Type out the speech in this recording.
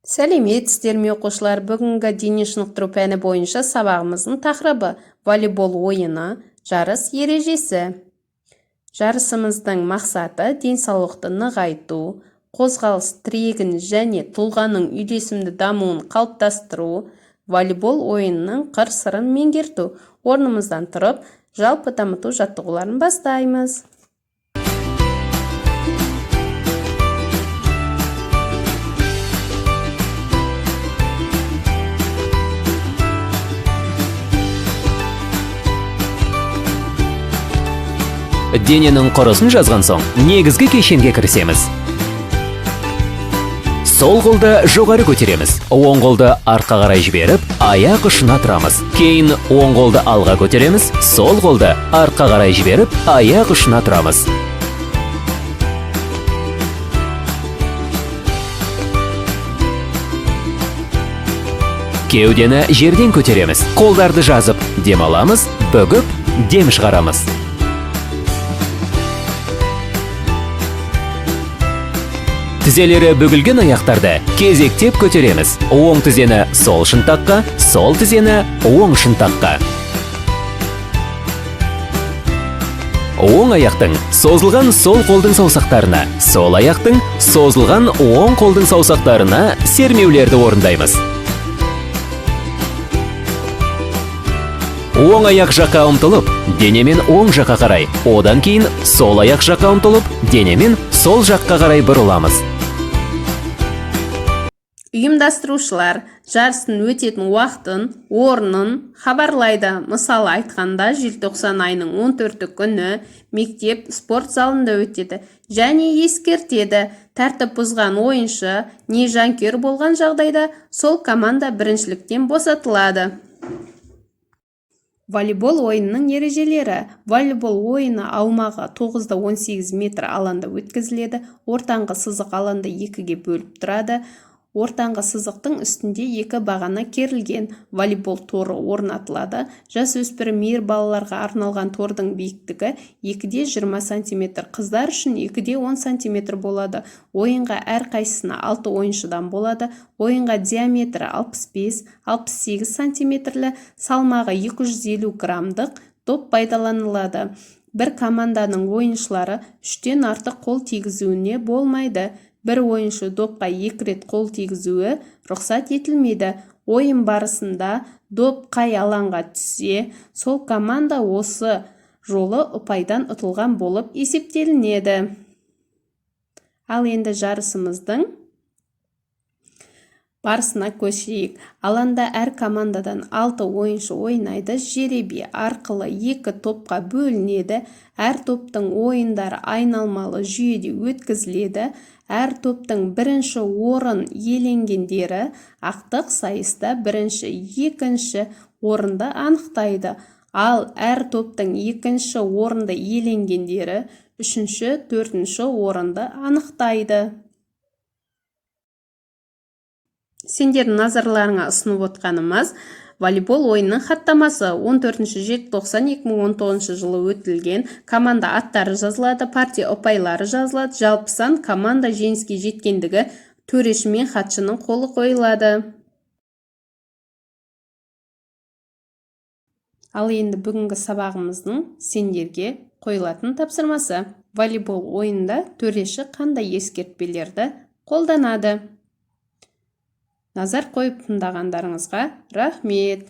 Сәлеметсіздер ме, оқушылар! Бүгінгі дене шынықтыру пәні бойынша сабағымыздың тақырыбы: волейбол ойыны, жарыс ережесі. Жарысымыздың мақсаты: денсаулықты нығайту, қозғалыс тірегін және тұлғаның үйлесімді дамуын қалыптастыру, волейбол ойынының қыр-сырын меңгерту. Орнымыздан тұрып, жалпы дамыту жаттығуларын бастаймыз. Дененің құрысын жазған соң, негізгі кешенге кірісеміз. Сол қолды жоғары көтереміз, оң қолды артқа қарай жіберіп, аяқ ұшына тұрамыз. Кейін оң қолды алға көтереміз, сол қолды артқа қарай жіберіп, аяқ ұшына тұрамыз. Кеудені жерден көтереміз, қолдарды жазып, дем аламыз, бүгіп, дем шығарамыз. Тізелері бүгілген аяқтарды кезектеп көтереміз. Оң тізені сол шынтаққа, сол тізені оң шынтаққа. Оң аяқтың созылған сол қолдың саусақтарына, сол аяқтың созылған оң қолдың саусақтарына сермеулерді орындаймыз. Оң аяқ жаққа ұмтылып, денемен оң жаққа қарай, одан кейін сол аяқ жаққа ұмтылып, денемен сол жаққа қарай бұрыламыз. Ұйымдастырушылар жарыстың өтетін уақытын, орнын хабарлайды. Мысалы айтқанда, желтоқсан айының 14 күні мектеп спорт залында өтеді және ескертеді: тәртіп бұзған ойыншы не жанкүйер болған жағдайда сол команда біріншіліктен босатылады. Волейбол ойынының ережелері. Волейбол ойыны аумағы 9-18 метр алаңда өткізіледі. Ортаңғы сызық алаңды екіге бөліп тұрады. Ортаңғы сызықтың үстінде екі бағана керілген волейбол торы орнатылады. Жасөспірім ер балаларға арналған тордың биіктігі 2-де 20 сантиметр, қыздар үшін 2-де 10 сантиметр болады. Ойынға әрқайсысына 6 ойыншыдан болады. Ойынға диаметрі 65-68 сантиметрлі, салмағы 250 граммдық доп пайдаланылады. Бір команданың ойыншылары үштен артық қол тигізуіне болмайды. Бір ойыншы допқа екі рет қол тигізуі рұқсат етілмейді. Ойын барысында доп қай алаңға түссе, сол команда осы жолы ұпайдан ұтылған болып есептелінеді. Ал енді жарысымыздың барысына көшейік. Алаңда әр командадан 6 ойыншы ойнайды. Жеребе арқылы екі топқа бөлінеді. Әр топтың ойындары айналмалы жүйеде өткізіледі. Әр топтың бірінші орын иеленгендері ақтық сайыста бірінші, екінші орынды анықтайды. Ал әр топтың екінші орынды иеленгендері үшінші, төртінші орынды анықтайды. Сендердің назарларыңа ұсынып отқанымыз: волейбол ойынының хаттамасы, 14 желтоқсан 2019 жылы өтілген. Команда аттары жазылады, партия ұпайлары жазылады, жалпы сан, команда жеңіске жеткендігі, төреші мен хатшының қолы қойылады. Ал енді бүгінгі сабағымыздың сендерге қойылатын тапсырмасы: волейбол ойынында төреші қандай ескертпелерді қолданады? Назар қойып тыңдағандарыңызға рахмет.